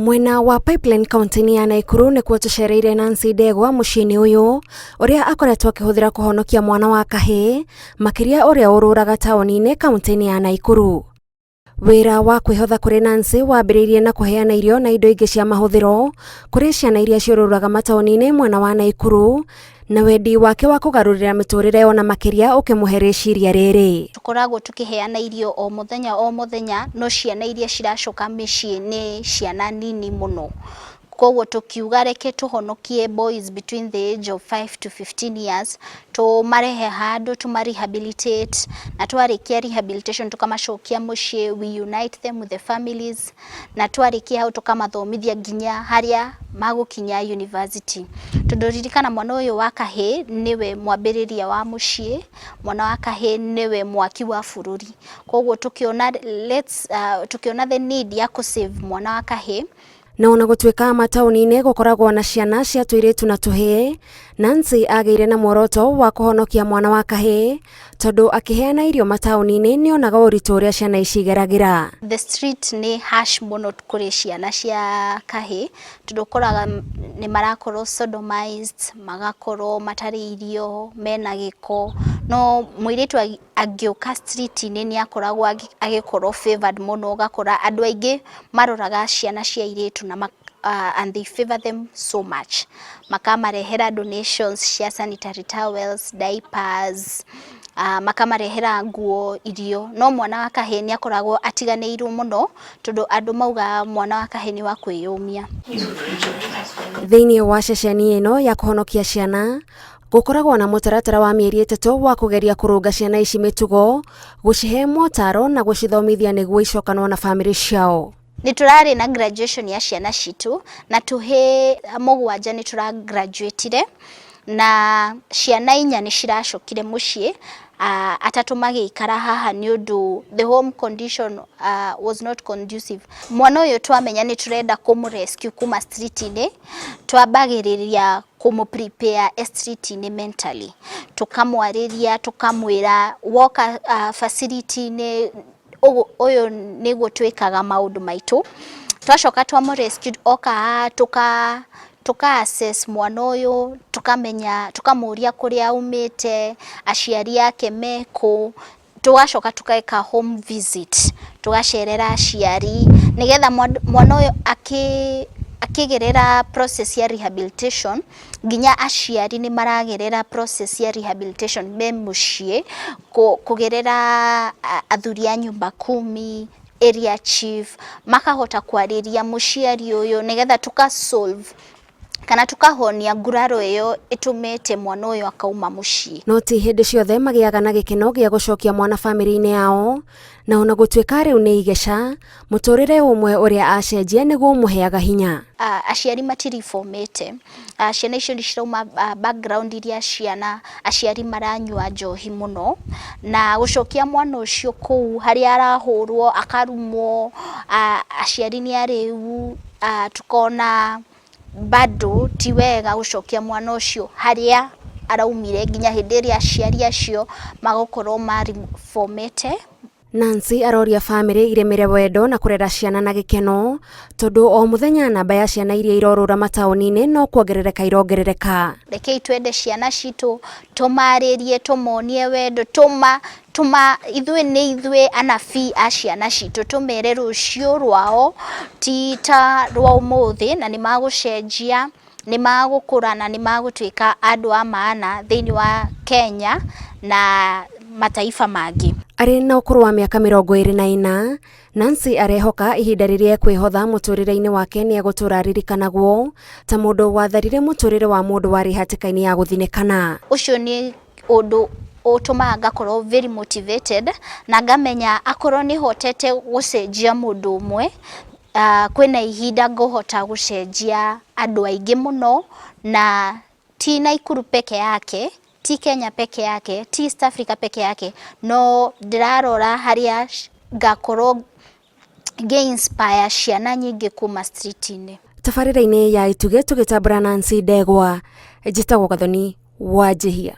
Mwena wa Pipeline kaunti-inĩ ya Naikuru nĩkuo tũcereire Nancy Ndegwa mũciĩ-inĩ ũyũ ũrĩa akoretwo akĩhũthĩra kũhonokia mwana wa kahĩĩ makĩria ũrĩa ũrũraga taũni-inĩ kaunti-inĩ ya Naikuru. Wĩra wa kwĩhotha kũrĩ Nancy wambĩrĩirie na kũheana irio na indo ingĩ cia mahũthĩro kũrĩ ciana iria ciũrũraga mataũni-inĩ mwena wa Naikuru na wendi wake wa kũgarũrĩra mĩtũrĩre ona makĩria ũkĩmũhe rĩciria rĩrĩ. Tũkoragwo tũkĩheana irio o mũthenya o mũthenya, no ciana iria ciracoka mĩciĩ nĩ ciana nini mũno. Koguo tũkiuga reke tũhonokie boys between the age of 5 to 15 years, tũmarehe handũ tũma rehabilitate, na twarĩkia rehabilitation tũkamacokia mũciĩ, we unite them with the families, na twarĩkia hau tũkamathomithia nginya harĩa magũkinya university. Tondũ ririkana mwana ũyũ wa kahĩĩ nĩwe mwambĩrĩria wa mũciĩ, mwana wa kahĩĩ nĩwe mwaki wa bũrũri. Koguo tũkĩona let's, tũkĩona the need ya kũ save mwana wa kahĩĩ. Na ona gũtuĩka mataũni-inĩ gũkoragwo na ciana cia tũirĩtu na tũhĩĩ, Nancy agĩire na muoroto wa kũhonokia mwana wa kahĩĩ tondũ akĩheana irio mataũni-inĩ nĩonaga ũritũ ũrĩa ciana ici igeragĩra. The street nĩ harsh mũno kũrĩ ciana cia kahĩĩ tondũ ũkoraga nĩ marakorwo sodomized, magakorwo matarĩ irio, mena gĩko, no mũirĩtu angĩũka street-inĩ nĩ akoragwo agĩkorwo favored mũno, ũgakora andũ aingĩ maroraga ciana cia airĩtu na and they favor them so much, makamarehera donations cia sanitary towels, diapers, makamarehera nguo, irio, no mwana wa kahĩĩ nĩ akoragwo atiganĩirwo mũno tondũ andũ maugaga mwana wa kahĩĩ nĩ wa kwĩyũmia. Thĩinĩ wa ceceni ĩno ya kũhonokia ciana gũkoragwo na mũtaratara wa mĩeri 3 wa kũgeria kũrũnga ciana ici mĩtugo, gũcihe motaro na gũcithomithia nĩguo icokanwo na bamĩrĩ ciao. Nĩ tũrarĩ na graduation ya ciana citũ na tũhĩĩ 7 nĩ tũra graduate na ciana 4 nĩ ciracokire mũciĩ, 3 magĩikara haha nĩ ũndũ the home condition was not conducive. Mwana ũyũ twamenya nĩ tũrenda kũmũ rescue kuma street-inĩ, twambagĩrĩria kũmũ prepare e street-inĩ mentally, tũkamwarĩria tũkamwĩra woka facility-inĩ ũyũ nĩguo twĩkaga maũndũ maitũ. Twacoka twamũ rescue oka haha tũka assess mwana ũyũ, tũkamenya, tũkamũria kũrĩa aumĩte, aciari ake mekũ, tũgacoka tũgeka home visit, tũgacerera aciari nĩgetha mwana ũyũ akĩgerera process ya rehabilitation, nginya aciari nĩ maragerera process ya rehabilitation me mũciĩ kũgerera athuri a nyumba kumi, area chief, makahota kwarĩria mũciari ũyũ nĩgetha tũka solve kana tũkahonia nguraro ĩyo ĩtũmĩte mwana ũyũ akauma mũciĩ. No ti hĩndĩ ciothe magĩaga na gĩkeno gĩa gũcokia mwana bamĩrĩ-inĩ yao, na ona gũtuĩka rĩu nĩ igeca, mũtũrĩre ũmwe ũrĩa acenjia nĩguo ũmũheaga hinya. Aciari matiriformĩte, ciana icio nĩ cirauma background iria ciana aciari maranyua njohi mũno, na gũcokia mwana ũcio kũu harĩa arahũrwo akarumwo, aciari nĩ arĩu, tukona bado ti wega gũcokia mwana ũcio harĩa araumire nginya hĩndĩ ĩrĩa aciari acio magũkorwo mariformĩte. Nancy aroria bamĩrĩ irĩmĩre wendo na kũrera ciana na gĩkeno tondũ o mũthenya namba ya ciana iria irorũra mataũni-inĩ no kuongerereka irongerereka. Rekei twende ciana citũ, tũmarĩrie, tũmonie wendo, tũma tũma ithuĩ nĩ ithuĩ anabii a ciana citũ, tũmere rũciũ rwao ti ta rwa ũmũthĩ na nĩ magũcenjia, nĩ magũkũra na nĩ magũtuĩka andũ a maana thĩinĩ wa Kenya na mataifa mangĩ. Arĩ na ũkũrũ wa mĩaka 24, Nancy arehoka ihinda rĩrĩa ekwĩhotha mũtũrĩre-inĩ wake nĩ egũtũra aririkanagwo ta mũndũ watharire mũtũrĩre wa mũndũ warĩ hatĩka-inĩ ya gũthinĩkana. Ũcio nĩ ũndũ ũtũmaga ngakorwo very motivated na ngamenya akorwo nĩ hotete gũcenjia mũndũ ũmwe, kwĩna ihinda ngũhota gũcenjia andũ aingĩ mũno, na ti Naikuru peke yake, ti Kenya peke yake, ti East Africa peke yake, no ndĩrarora harĩa ngakorwo ngĩ inspire ciana nyingĩ kuma street-inĩ. Tabarĩra-inĩ ya Itugĩ tũgĩtambũra Nancy Ndegwa, njĩtagwo Gathoni Wanjihia.